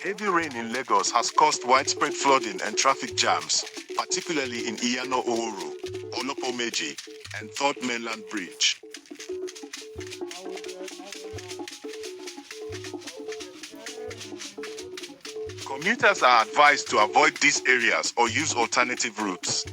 Heavy rain in Lagos has caused widespread flooding and traffic jams, particularly in Iyana Oworo, Olopo-Meji, and Third Mainland Bridge. Commuters are advised to avoid these areas or use alternative routes.